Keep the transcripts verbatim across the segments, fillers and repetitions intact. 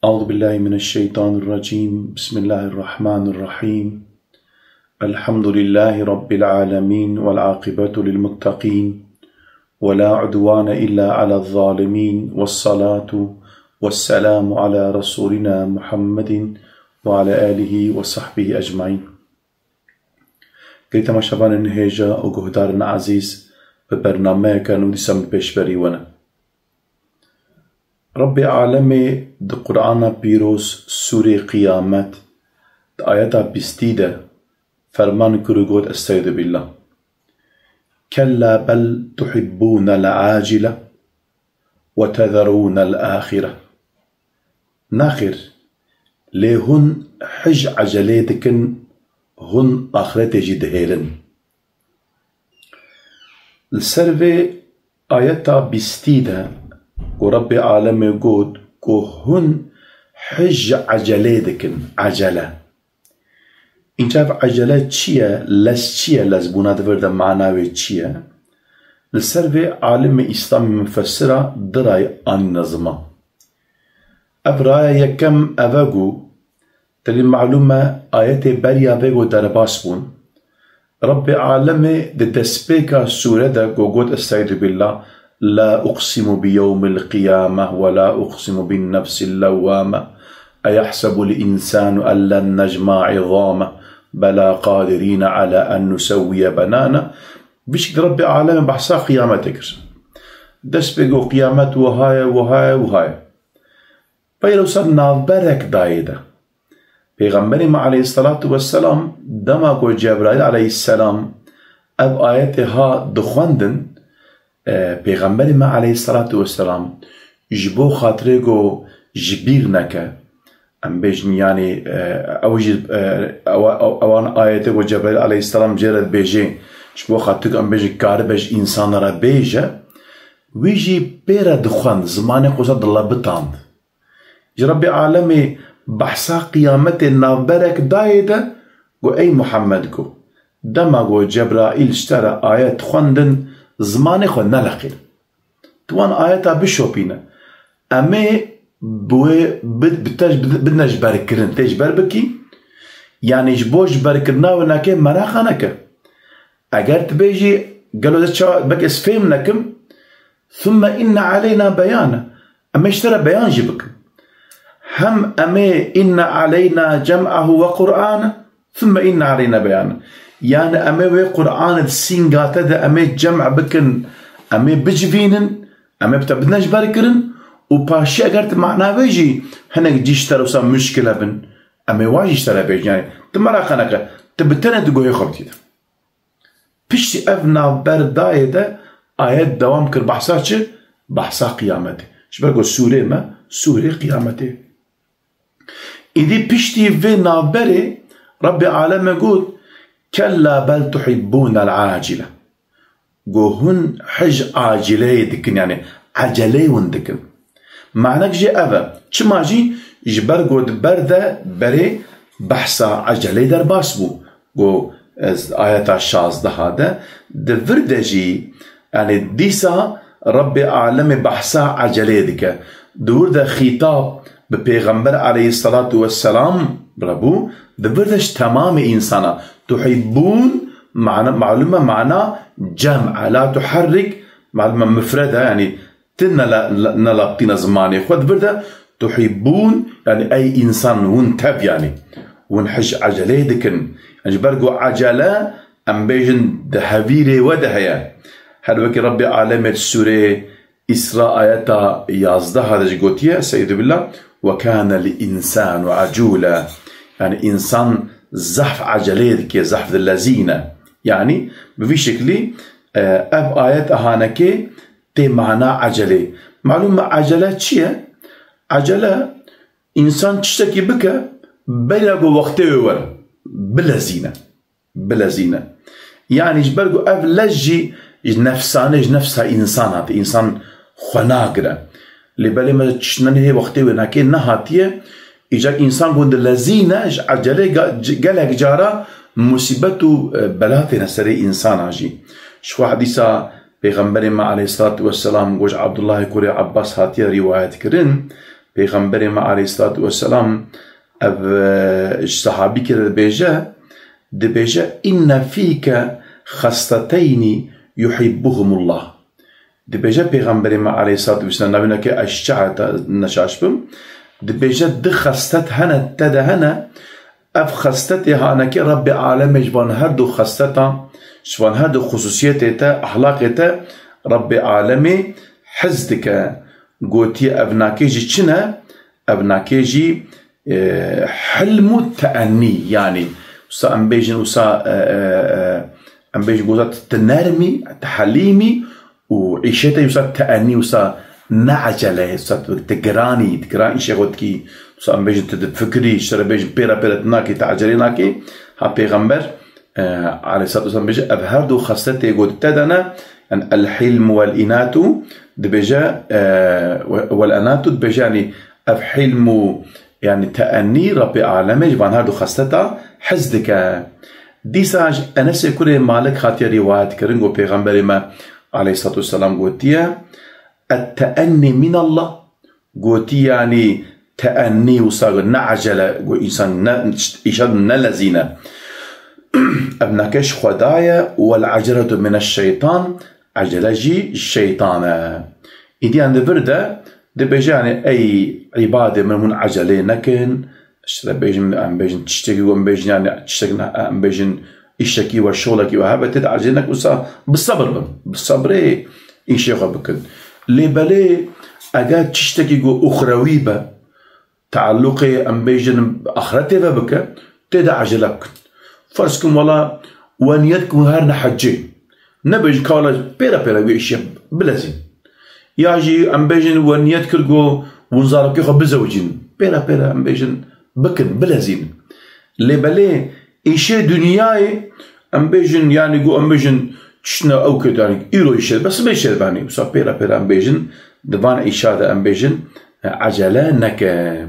أعوذ بالله من الشيطان الرجيم. بسم الله الرحمن الرحيم. الحمد لله رب العالمين والعاقبة للمتقين ولا عدوان إلا على الظالمين والصلاة والسلام على رسولنا محمد وعلى آله وصحبه أجمعين. Gelî temaşevanên hêja û guhdarên ezîz, bi bernameyeke nû dîsa min pêşberî we ne. Rebbê Alemê di Qur'ana Pîroz, Sûrê Qiyamet, di ayeta bîstî de ferman kir û got, Estaizu billah. Kella bel tuhibbûnel acile ve tezerûnel axire. Naxêr, lê hûn hij ecelê dikin, hûn axretê jî dihêlin. Li ser vê ayeta bîstî de ku Rebbê Alemê got ku hûn hij ecelê dikin, ecele. Înca ev ecele çi ye, lez çi ye, lezbûna di vir de mana wê çi ye? Li ser vê alimê Îslamê mufessira du ray anîne ziman. Ev raya yekem ev e ku, telî malûm e, ayetê beriya vê ku derbas bûn. Rebbê Alemê di destpêka sûre de ku got, Estaizu billah, La uqsimu bi yewmil qiyameh ve la uqsimu bin nefsil lewwameh. Eyehsebul insanu en len necma'a izameh. Bela qadirîne ala en nusewwiye benaneh. Vî şekilde Rebbê Alemê behsa qiyametê kir. Dest pê got qiyamet wiha ye, wiha ye, wiha ye. Peyre wisa navberek dayê de. Pêxemberê me aleyhisselatu vesselam, dema ku Cebraîl aleyhisselam ev ayetê ha dixwendin, e, Pêxemberê me aleyhisselatu vesselam ji bo xatirê ku ji bîr neke, em bêjin, yanî, e, ew jî, e, ewa-, ew-, ewan ayetê ku Cebraîl aleyhisselam jê re dibêjê, ji bo xatir ku em bêjin karibe ji însana re bêje, wî jî pê re dixwend, zimanê xwe wisa dilebitand. Ji Rebbê Alemê behsa qiyametê navberek dayê de, got, Ey Muhammed, got, dema got Cebraîl ji te re ayet xwendin, zimanê xwe neleqîn. Tu wan ayeta bişopîne. Em ê bi wê bi-, bi te, bi-, bidine ji ber kirin. Tê ji ber bikî. Yanî ji bo ji ber kirina wê nake meraqa neke. Eger tu bêjî, gelo de ça, belkî ez fêm nekim, thumme inne aleyna beyane. Em ê ji te re beyan jî bikin. Hem em ê inne aleyna cem'ahu ve Qur'ane, thumme inne aleyna beyane. Yani em ê wê Qur'anê di sînga te de em ê cem' bikin, em ê bicivînin, em ê bi te bidine ji ber kirin û paşî eger tu mana wê jî hinek cî ji te re wisa muşkile bin, em ê wan jî ji te re bêjin. Yani tu meraqa neke, tu bi tenê di guhê xwe bidî de. Piştî ev navber dayê de ayet dewam kir behsa çi? Behsa qiyametê. Ji ber ku sûrê me, sûrê qiyametê. Îdî piştî vê navberê Rebbê Alemê got, Kella bel tuhibbûnel acile. Got hûn hij acileyê dikin, yani eceleyê hûn dikin. Manek jî ev e. Çima jî? Ji ber ku di ber de berê behsa ecelê derbas bû. Ku ez ayeta şazdeha de, di vir de jî, yani dîsa Rebbê Alemê behsa ecelê dike. Di wir de xîtab bi Pêxember aleyhisselatu vesselam re bû, di vir de ji temamê însana. Tuhibbûn, mana, malûm e mana cem', la tuherrik, malûm e mufred e, yani Ti nela-, nelaptîne zimanê xwe di vir de tuhibbûn, yani ey însan, hûn tev, yani hûn hij eceleyê dikin. Yani ji ber ku ecele, em bêjin, di hevîrê we de heye. Her wekî Rebbê Alemê di sûreyê Îsra ayeta yazdeha de jî gotiye, Estaizu billah, "Ve kânel însanu acûle." Yani însan zehf eceleyê dike, zehf dilezîne. Yani bi vî şeklî, e, ev ayet ehanekê tê mana ecelê. Malûm e ecele çi ye? Ecele, însan tiştekî bike, bera ku wextê wê were, bilezîne. Bilezîne. Yanî ji ber ku ev lez jî ji nefsanê, ji nefsa însan hate. Însan xwe nagire. Lê belê me tiştine nehê wextê wê nake nehatiye, Îcar însan ku dilezîne, ji ecelê ga-, c-, gelek cara musîbet û, e, bela têne serê însana jî. Ji xwe hedîsa Pêxemberê me aleyhisselatu vesselam got, ji Abdullahê kurê Abbas hatiye rîwayet kirin, Pêxemberê me aleyhissalatu vesselam ev, e, ji sehabîkê re dibêje, dibêje, "Inne fîke xesleteynî yuhibbuhumullah." Dibêje Pêxemberê me aleyhissalatu vesselam, navîneke ez çawa te neşaş bim, dibêje, "Di xeslet hene, te de hene, ev xesletê hanekê Rebbê alemê ji van her du xesletan, ji van her du xusûsiyetê te, ehlaqê te Rebbê alemê hez dike." Gotiye, "Ev nakê jî çi ne? Ev nakê jî, e, hilm û teennî, yanî wisa em bêjin, wisa, e, e, e, em bêjin, wisa tu nermî, tu helîmî û îşê te wisa teennî, wisa ne ecele, wisa tu, tu giranî, tu giran îşê xwe dikî, wisa em bêjin, tu difikirî, ji te re bêjin pêre pêre tu nakî, tu ecelê nakî." Ha Pêxember, e, aleyhissalatu vesselam bêje, ev her du xesletê ku di te de ne, yani el-hilm wel-inatu, dibêje, e, we-, wel-anatu, dibêje, yani ev hilm û, yani teennî, Rabbê alemê ji van her du xesleta hez dike. Dîsa ji Enesê kurê Malik hatiye rîwayet kirin, ku Pêxemberê me aleyhissalatu vesselam gotiye, "Et-teennî minallah." Gotî, yanî teennî wisa, ne ecele, got, însan ne, îşa nelezîne. Ev nake ji Xweda ye, wel eceletu mineşşeytan, ecele jî ji şeytan e. Îdî em di vir de dibêje, yanî ey îbadê min, hûn ecelê nekin, ji te bêjin, em bêjin tiştekî, em bêjin, yanî tiştek ne, em bêjin îşekî we, şolekî we hebe, tê de ecelê nek, wisa bi sebir bin. Bi sebrê îşê xwe bikin. Lê belê eger tiştekî ku uxrewî be, tealluqê, em bêjin, axretê ve bike, tê de ecele bikin. Ferz kin wela we niyet ku her ne hecê. Nebêjin ka wela pêre pêre wê îşê bilezîn. Ya jî em bêjin we niyet kir ku hûn zarokê xwe bizewicînin. Pêre pêre em bêjin bikin, bilezînin. Lê belê îşê dinyayê em bêjin, yanî ku em bêjin tiştine ew ket, yanî îro îşê, bes bê şerbanî. Wisa pêre pêre em bêjin, di van îşa de em bêjin, e, ecele neke.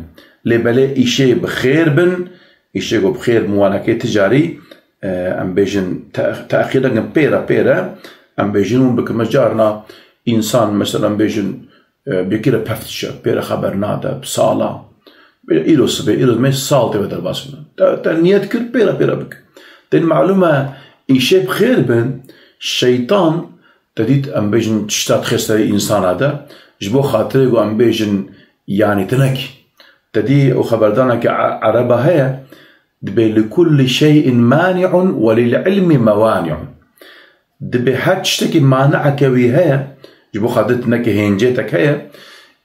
Lê belê îşê bi xêr bin, îşê ku bi xêr bin, wanekê ticarî, e, em bêjin te-, te'xîr nekin, pêre pêre em bêjin hûn bikin. Me carna însan, mesela em bêjin, e, yekî re pef dişe, pê re xeber nade, bi sala. Bê îro sibê, îro me sal tê ve derbas bûne. Te, te niyet kir, pê re pê re bike. Tên malûm e, îşê bi xêr bin, şeytan, te dît, em bêjin, tişta dixê serê însana de, ji bo xatirê ku em bêjin, yanî tu nekî. Te dî û xeberdaneke e-, ereba heye, dibê, "Li kulli şeyin mani'un ve lil ilmi mewani'un." Dibê her tiştekî mani'eke wî heye, ji bo xatir tineke hêncêtek heye.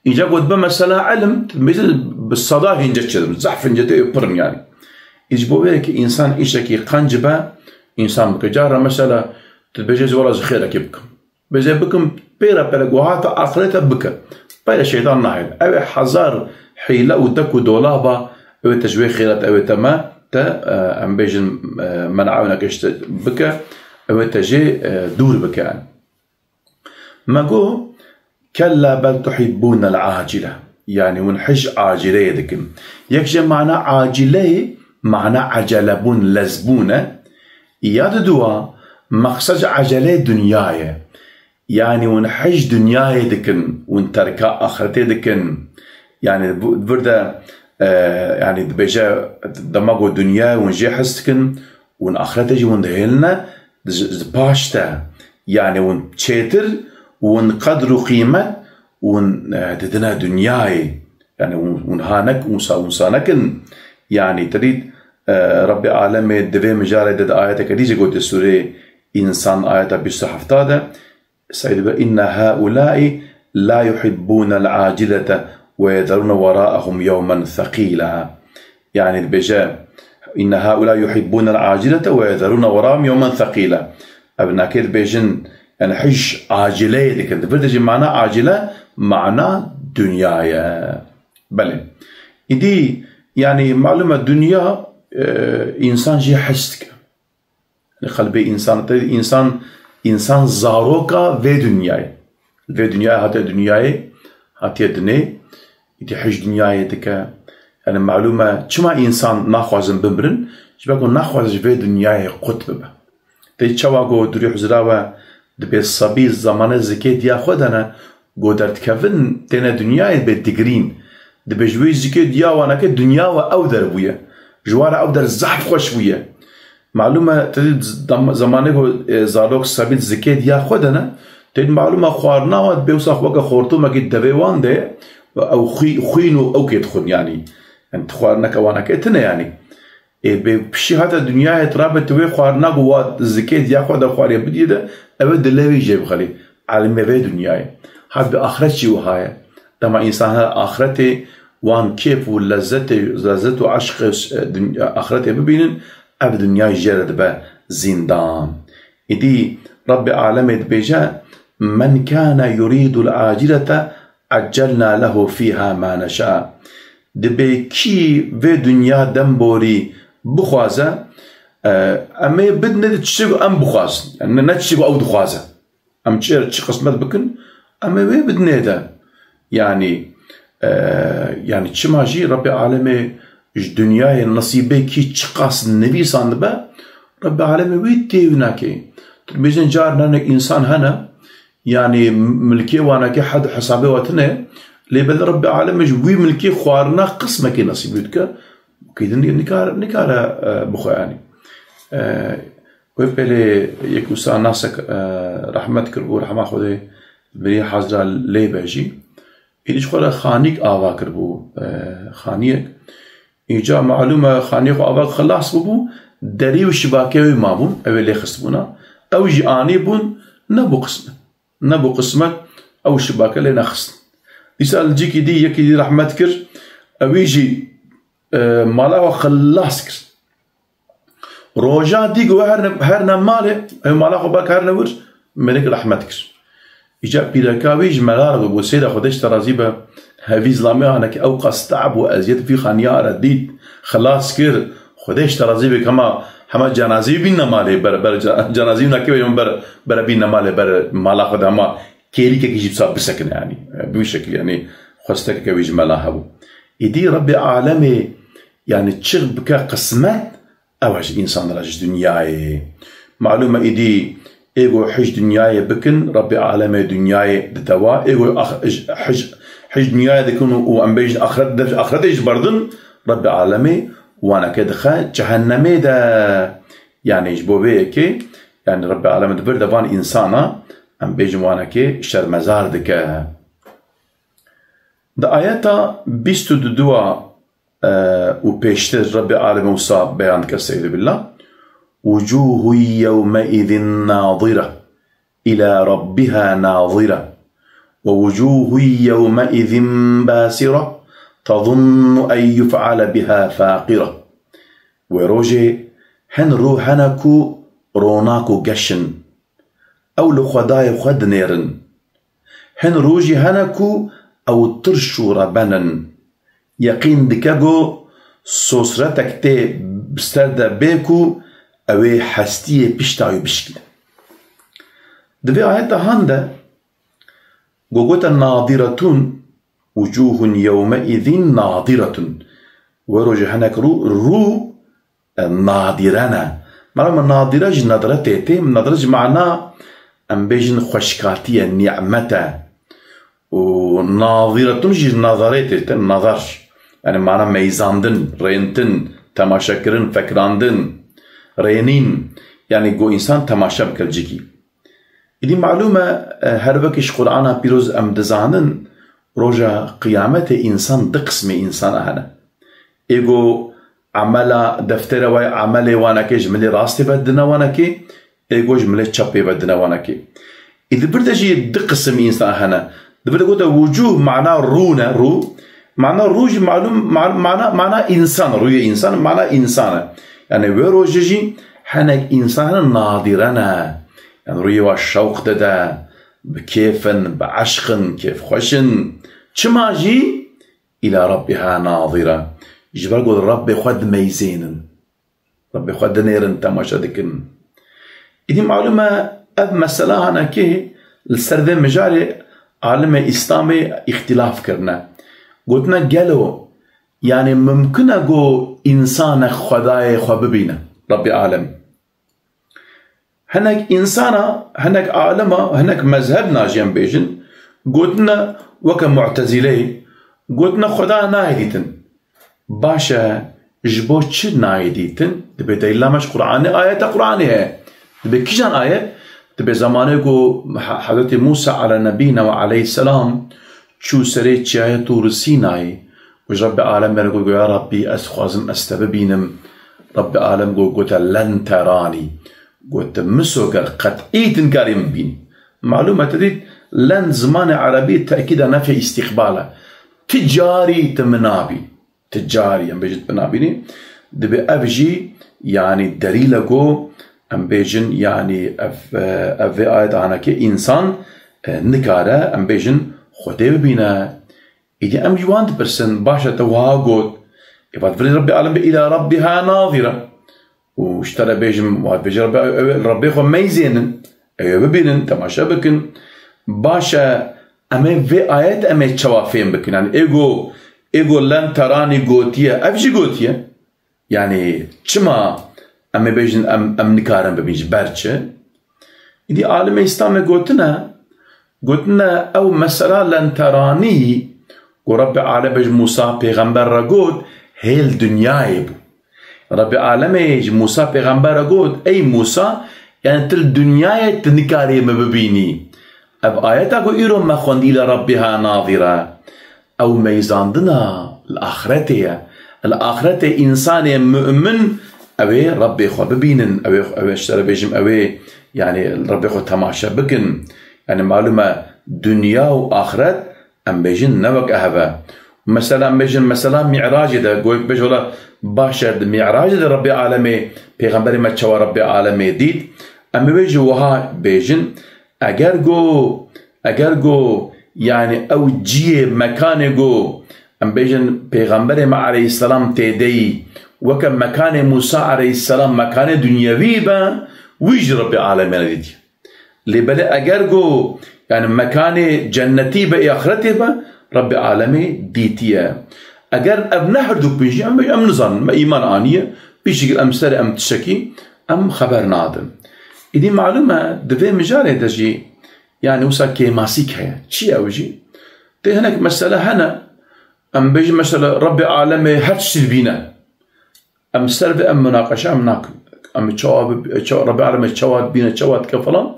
Îca got be mesela ilim, mêze bi seda hênce çêdim, zehf hêncê te pir in yanî. Î ji bo wê yekê însan îşekî qenc be, însan bike. Cara mesela tu dibêje, "Ez wela ji xêrekê bikim." Bêje bikim, pêre pêre ku hate axirete bike. Peyre şeytan nahêle. Ew ê hezar hîle û dek û dolaba, ew ê te ji wê xêret, ew ê te me, te, e, em bêjin, e, men'a wê neke ji te bike, ew ê te jê, e, dûr bike. Me got, "Kella bel tuhibbûnel acile." Yanî hûn hij acileyê dikin. Yek ji mana acileyê, mana ecelebûn, lezbûn e. Ya di dua, meqsed eceleyê dinya ye. Yanî hûn hij dinyayê dikin, hûn terka axretê dikin. Yanî bu, vir de, e, yanî dibêje, dema ku dinyayê hûn jê hez dikin, hûn axretê jî hûn dihêline, di, di paş de. Yanî hûn çêtir, hûn qedr û qîmet, hûn, e, didine dinyayê. Yanî hûn, hûn ha nek, hûn sa, hûn sa nekin. Yanî te dît, e, Rebbê alemê di vê mijarê de di ayeteke dî jî gote, sûrê Însan, ayeta bîst û heft de, Seyd dibe, "Inne haulâi la yuhibbûnel acilete ve yezerûne werâehum yewmen sekîlâ." Yanî dibêje, "Inne haulâi yuhibbûnel acilete ve yezerûne werâehum yewmen sekîlâ." Ev nakê dibêjin, yanî hij acileyê dikin. Di vir de jî mana acile, mana dinya ye. Belê. Îdî, yanî malûm e dinya, e, însan jê hez dike. Yanî qelbê însan, te însan, însan zaroka vê dinyayê. Vê dinyayê hatiye dinyayê, hatiye dinê, îdî hij dinyayê dike. Yanî malûm e, çima însan naxwazin bimirin? Ji ber ku naxwaze ji vê dinyayê qut bibe. Te çawa ku durî huzira we dibê sebî, zemanê zikê diya xwe de ne, ku derdikevin têne dinyayê dibê digirîn. Dibê ji wê zikê diya waneke dinya we ew der bûye. Ji wan re ew der zehf xweş bûye. Malûm e, te dî dam-, zemanê ku, e, zarok sebî di zikê diya xwe de ne, te dî malûm e xwarina wan dibê wisa weke xortumekî devê wan de ye, ew xwî-, xwîn û ewkê dixwin yanî. Yani tu xwarineke waneke tune yanî. Ê bê pişî hate dinyayê tu rabe tu wê xwarina ku wa zikê diya xwe de xwariye bidî de, ew ê dilê wî jê bixelî. Alimê vê dinyayê. Hat bi axiret jî wiha ye. Dema însan her axiretê wan kêf û lezzetê, lezzet û eşqê, e, dun-, axiretê bibînin, ev dinyayê jê re dibe zîndan. Îdî Rebbê alemê dibêje, "Men kâne yurîdul acilete, eccelna lehu fîha ma neşâ." Dibê kî vê dinya demborî bixwaze, e, em ê bidinê de tiştê ku em bixwazin. Yani ne, ne tiştê ku ew dixwaze. Em çi, çi qismet bikin, em ê wê bidinê de. Yani, e, yani çima jî Rebbê alemê ji dinyayê nesîbê kî çiqas nivîsandibe, Rebbê alemê wî têwî nake. Tu dibêjin car nenek însan hene, yani milkê wanekê hed hesabê we tune, lê belê Rebbê alemê ji wî milkê xwarina qismekê nesîbî dike, kî din nikare, nikare, e, bixwe yani. E, wê pelê yek wisa nasek, e, rehmet kiribû, rehma Xwedê mirî hazira lê be jî. Êdî ji xwe re xanîk ava kiribû, e, xaniyek. Îca malûm e, xaniyê xwe ava xilas bûbû, derî û şibakê wê mabûn, ew ê lê xistibûna. Ew jî anîbûn, nebû qismet. Nebû qismet, ew şibake lê nexistin. Dîsa li cîkî dî, yekî dî rehmet kir, ewî jî, e, mala xwe xilas kir. Roja dî ku herne, herne malê, ew mala xwe bak herne wir, melek rehmet kir. Îca pîreka wî ji mela re bû, seyda Xwedê ji te razî be, hevî zilamê hanekî ew qas te'b û eziyet vî xaniya re dît, xilas kir. Xwedê ji te razî be, hema, hema cenazî bînne malê, ber, ber ce-, cenazî nakeve ber, ber bînne malê, ber mala xwe de hema kêlîkekî jî bisa bisekine, yanî, bi wî şekilî, yanî, xwestekeke wî ji mela hebû. Îdî Rebbê alemê, yanî, çi bike qismet, ew e ji însan re ji dinyayê. Malûm e, îdî ê ku hij dinyayê bikin, Rebbê alemê dinyayê dide wa. Ê ku ax-, hij, hij, hij dinyayê dikin û, û em bêjin axiret, dev ji axiretê ji berdin, Rebbê alemê waneke dixe cehennemê de. Yanî ji bo vê yekê, yanî Rebbê alemê di vir de van însana, em bêjin wanekê şermezar dike. Di ayeta bîst û du a, e, û pêştir Rebbê alemê wisa beyan dike, Seyde billah. "Wucuhu yewmeizin nadire, ila rabbiha nadire. Ve wucuhu yewmeizin basire, tezunnu en yuf'ale biha faqire." Wê rojê hin rû hene ku ronak û geş in. Ew li Xwedayê xwe dinêrin. Hin rû jî hene ku ew tirş û reben in. Yeqîn dike ku sosretek tê bi ser de bê ku ew ê hestiyê pişta wî bişkîne. Di vê ayeta han de ku gote nadiretun, wucuhun yewmeizin nadiretun. Wê rojê hinek rû, rû, e, nadire ne. Mala me nadire ji nedretê tê, nadire ji mana, em bêjin xweşkatiye, nîmet e. Û nadiretun jî nazarê tê, tê nazar. Yani mana meyzandin, rêntin, temaşekirin, fekirandin, rênîn. Yani go însan temaşe bike li cîkî. Îdî malûm e, e, her wekî ji Qur'ana pîroz em dizanin, roja qiyametê însan, di qismê însana hene. Ê ku emela, deftere wê emelê wanekê ji milê rastê ve dine wanekê, ê ku ji milê çepê ve dine wanekê. Ê di vir de jî di qisim însan hene. Di vir de gote wucuh mana rû ne, rû. Mana rû jî malûm, ma-, mana, mana însan, rûyê însan, mana însan e. Yani wê rojê jî hinek însan hene nadire ne. Yani rûyê wa şewq dide, bi kêf in, bi eşq in, kêfxweş in. Çima jî? Îla rabbiha nadire. Ji ber ku Rebbê xwe dimeyzênin. Rebbê xwe dinêrin, temaşe dikin. Îdî malûm e, ev mesela hanekê li ser vê mijarê alimê Îslamê îxtîlaf kirine. Gotine gelo, yani mimkun e ku însanek Xwedayê xwe bibîne, Rebbê alem? Hinek însana, hinek alima, hinek mezhebna jî em bêjin, gotine weke Mu'tezîleyê, Gotina Xweda nayê dîtin. Baş e, ji bo çi nayê dîtin? Dibê delîla me ji Qur'anê, ayeta Qur'anê heye. Dibê kîjan ayet? Dibê zamanê ku He-, Hezretî Musa ala nebîna ve aleyhisselam çû serê çiyayê Tûr Sînayê û ji Rebbê Alemê re got, "Ya Rebbî, ez dixwazim ez te bibînim." Rebbê Alem got, gote, "Len teranî." Gote, "Misoger, qet'î tu nikarî min bibînî." Malûm e, te dît, len zimanê erebî tekîda nefê îstîqbal e. Ti carî tu min nabî. Ti carî, em bêjin tu min nabînî. Dibê ev jî, yanî derîl e ku em bêjin, yanî ev, ev vê ayet hanekê însan, e, nikare, em bêjin Xwedê bibîne. Îdî em ji wan dipirsin, baş e, te wiha got. Ê, va divirê Rebbê Alem bê îla Rebbiha nazire. Û ji te re bêjim, wa dibêje Rebbê, ew, ew, Rebbê xwe meyzênin. Ew ê bibînin, temaşe bikin. Baş e, em ê vê ayet em ê çawa fêm bikin? Yanî ê go, ê go len teranî gotiye, ev jî gotiye. Yanî çima em ê bêjin em, em nikarin bibîn, ji ber çi? Îdî alimê Îslamê gotine, gotine ew mesela lenteranî ku Rebbê Alemê ji Musa pêxember re got, hêl dinyayê bû. Rebbê Alemê ji Musa pêxember re got, "Ey Musa, yani tu li dinyayê tu nikarî min bibînî." Ev ayeta ku îro me xwendî, "Îla Rebbiha nazire." Ew meyzandina li axretê ye. Li axretê însanê mu'min ew ê Rebbê xwe bibînin, ew ê, ew ê ji te re bêjim, ew ê, yani, Rebbê xwe temaşe bikin. Yani, malûm e, dinya û axret, em bêjin, ne wek ev e. Mesela, em bêjin, mesela Mi'racê de, goyek bêje, wela baş e, di Mi'racê de Rebbê Alemê, Pêxemberê me çawa Rebbê Alemê dît? Em ê wê ji wiha bêjin, eger go, eger go, yani ew ciyê, mekanê go, em bêjin, Pêxemberê me aleyhisselam tê de yî, weke mekanê Musa aleyhisselam, mekanê dunyevî be, wî jî Rebbê Alemê nedîtiye. Lê belê eger go, yani mekanê cennetî be, ê axretê be, Rebbê Alemê dîtiye. Eger ev ne hirdûk bin jî, em, em nizanin, me îman aniye, vî şekil em ser em tiştekî, em xeber nadin. Îdî malûm e, di vê mijarê de jî, yani wisa kêmasîk heye. Çi ye ew jî? Tê hinek mesele hene, em bêjin mesela Rebbê Alemê her tiştî dibîne. Em ser vê em munaqeşe em nakin. Em çawa bi-, çawa, Rebbê Alemê çawa dibîne, çawa dike falan.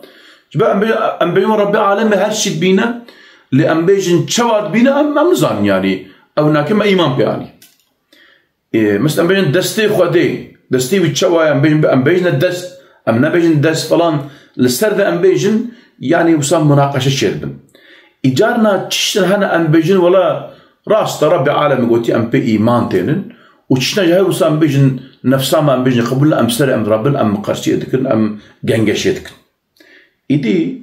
Ji ber em bê-, em bêjin Rebbê Alemê her tiştî dibîne, lê em bêjin çawa dibîne, em, em nizanin yani. Ew nake me îman pê anî. Ê, mesela em bêjin destê Xwedê, destê wî çawa ye, em bêjin, em bêjin dest, em nebêjin dest falan. Li ser de em bêjin, yani wisa munaqeşe çêdibin. Îcarna tiştin hene em bêjin, wela rast e, Rebbê Alemê gotiye em pê îman tênin. Û tiştna ji her wisa em bêjin, nefsa me em bêjin qebûl ne, em ser em rabin, em miqersiyê dikin, em gengeşê dikin. Îdî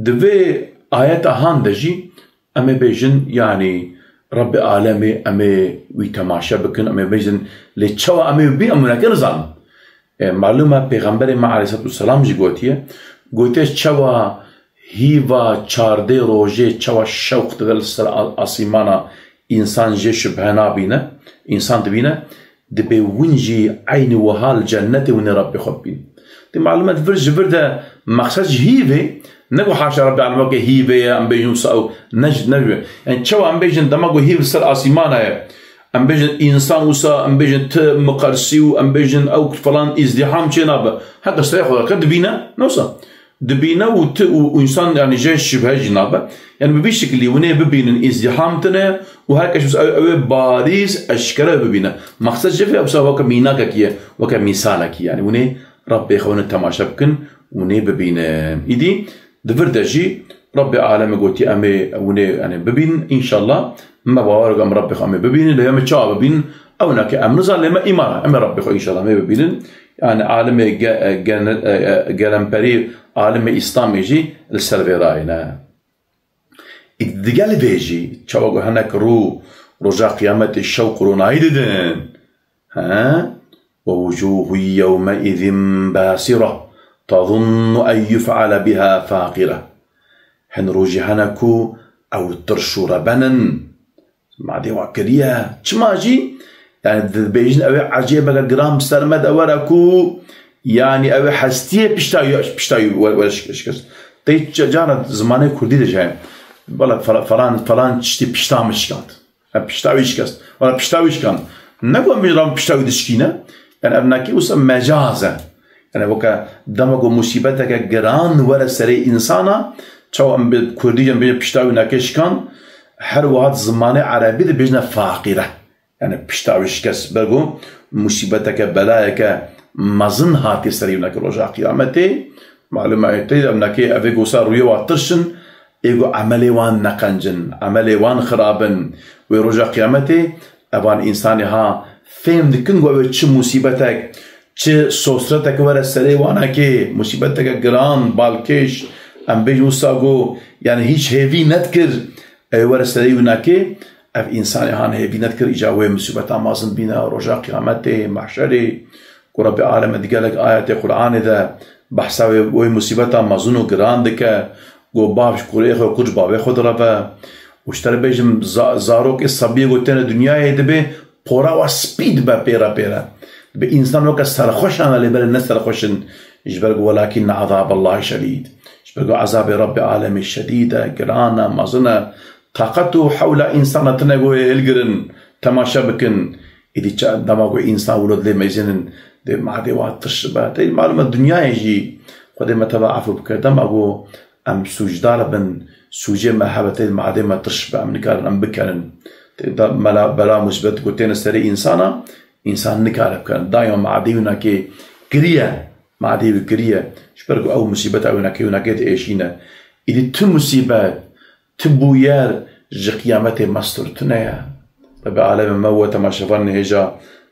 di vê ayeta han de jî em ê bêjin, yanî Rebbê Alemê em ê wî temaşe bikin, em ê bêjin, lê çawa em ê wî bîn, em wî neke nizanin. E, malûm e, Pêxemberê me aleyhisselatu vesselam jî gotiye, gotiye, çawa hîva çardê rojê, çawa şewq dide li ser a-, asîmana însan jê şibhe nabîne, însan dibîne, dibê win jî eynî wiha li cennetê win ê Rebbê xwe bibîn. Dê malûm e, di vir ji vir de mexsed ji hîvê, ne ku haşa Rebbê Alem weke hîvê ye, em bêjin wisa ew, ne ji, ne ji, yani çawa em bêjin dema ku hîv li ser asîmana ye, em bêjin însan wisa, em bêjin ti miqersî û em bêjin ew falan îzdîham çê nabe. Heke serê xwe dike dibîne, ne wisa. Dibîne û ti û, û însan, yani, jê şibhe jî nabe. Yani, bi vî şekilî hûn ê bibînin îzdîham tune û her kes ew, ew ê barîz, eşkere bibîne. Mexsed ji vê wisa weke mînakekî ye, weke mîsalekî, yani, hûn ê Rebbê xwe hûn ê temaşe bikin, hûn ê bibînin. Îdî di vir de jî Rebbê Alemê gotiye, em ê hûn ê, yani, bibînin, înşallah, me bawer em Rebbê xwe em ê bibînin, lê em ê çawa bibînin? Ew nake em nizan, lê me îman e, em ê Rebbê xwe înşallah em ê bibînin. Yani alimê ge-, e, gen-, e, e, gelemperî, alimê Îslamê jî li ser vê rayî ne. Î digel vê jî, çawa ku hinek rû roja qiyametê şewq û ronahî didin. He? ووجوه يومئذ باسرة تظن أن يفعل بها فاقرة. Hin rojî hene ku ew tirş û reben in. Madê wa kiriye. Çima jî? Yani dibêjin ew ê ecêbeke giran bi ser me de were ku, yani ew ê hestiyê pişta, pişta were, were şik-, şikest. Tê ca-, cara zimanê kurdî de jî heye. Bala fela-, falan, falan tiştî pişta min şikand. Ev pişta wî şikest. Wala pişta wî şikan. Ne ku em vê ran pişta wî dişkîne. Yani ev nakê wisa mecaz e. Yani weke dema ku musîbeteke giran were serê însana, çawa em bi kurdî em bêje pişta wî nakê şikan, her wiha di zimanê erebî de bêjine faqîre. Yani pişta wî şikest ber ku musîbeteke, belayeke mezin hatiye serê wî nakê roja qiyametê. Malum e tê em nakê evê ku wisa rûyê wa tirşin, ê ku emelê wan neqencin, emelê wan xirabin, wê roja qiyametê evan însanê ha fêm dikin ku ew ê çi musîbetek, çi sosretek were serê wanakê, musîbeteke giran, balkêş, em bêjin wisa ku, yani hîç hêvî nedikir, ew were serê winakê, ev însanê han hêvî nedikir, îca wê musîbeta mezin bîne, roja qiyametê, mahşerê, ku Rebê Aleme di gelek ayetê Qur'anê de behsa wê, wê musîbeta mezin û giran dike, ku bav ji kurê xwe, kur ji bavê xwe direve. Û ji te re bêjim, za-, zarokê sebiyê ku têne dinyayê dibe, pora wa spî dibe pêre pêre. Dibe însan weke serxweşan e, lê belê ne serxweş in. Ji ber ku welakin ezaballahi şedîd. Ji ber ku ezabê Rebbê Alemê şedîd e, giran e, mezin e. Taqet û hewla însana tine ku hê hilgirin, temaşe bikin. Îdî ça-, dema ku însan wilo dilê meyzênin, dê madê wa tirş be. Tey malum e dinyayê jî Xwedê me teva efû bike. Dema ku em sûcdar bin, sûcê me hebe tê madê me tirş be, em nikarin em bikenin. Tê da mela, bela musîbet ku têne serê însana, însan nikare bikenin. Daima madê wî nakê kiriye, madê wî kiriye. Ji ber ku ew musîbeta wî nakê, wî nakê diêşîne. Îdî tu musîbet, tu bûyer ji qiyametê mestur tune ye. Rebê alemê me we temaşevanên hêja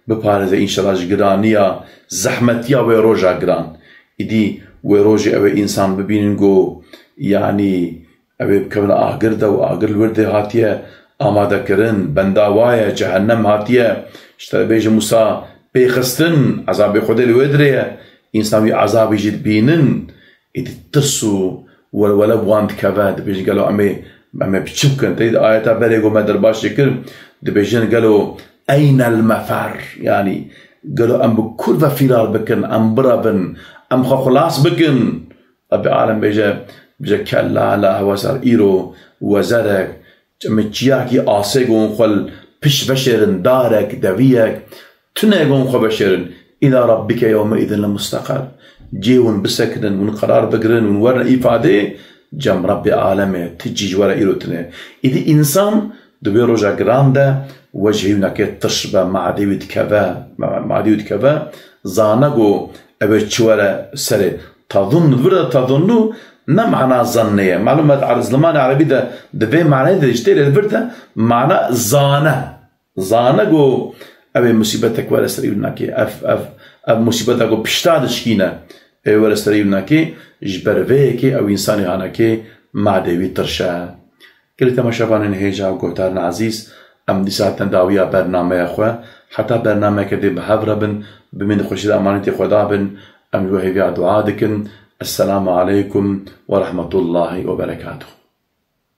biparêze înşallah ji giraniya, zehmetiya wê roja giran. Îdî wê rojê ew ê însan bibînin ku, yanî, ew ê bikevin agir de û agir li wir dê hatiye amadekirin, benda wa ye, cehennem hatiye, ji te bêjim wisa pêxistin, ezabê Xwedê li wê dirê ye, însan wî ezabî jî dibînin, êdî tirs û welwele bi wan dikeve, dibêjin gelo em ê, em ê bi çi bikin? Tey di ayeta berê ku me derbasî kir, dibêjin gelo eynel mefer? Yanî gelo em bi kur ve fîrar bikin, em birevin, em xwe xilas bikin? Rebê alem bêje, bêje kella la hewesar îro wezerek, em ê çiyakî asê gon xwe li pişt veşêrin, darek, deviyek, tune gon xwe veşêrin. Îla rabbike yewme îdin le musteqer. Cê hûn bisekinin, hûn qerar bigirin, hûn werine îfadê, cem Rebbê alemê, ti cî ji were îro tune. Îdî însan di wê roja giran de wecihê wî nake tirş be, madê wî dikeve, ma-, madê wî dikeve, zane ku ew ê çi were serê. Tazunnu, li vir de tazunnu ne mana zannê ye. Malum e, li zimanê erebî de di vê manayê de ji tê lê li vir de mana zane. Zane ku ew ê musîbetek were serî wî nakê. Ev, ev, ev musîbeta ku pişta dişkîne, ê were serî wî nakê, ji ber vê yekê ew însanê hanekê madê wî tirş e. Gelî temaşevanên hêja û guhdarên ezîz, em dîsa hatin dawiya bernameya xwe. Heta bernameyeke dê bi hev re bin, bimînin di xweşî de emanetê Xweda bin, em ji we hêviya dua dikin. Esselamu aleykum ve rahmetullahi ve berekatuhu.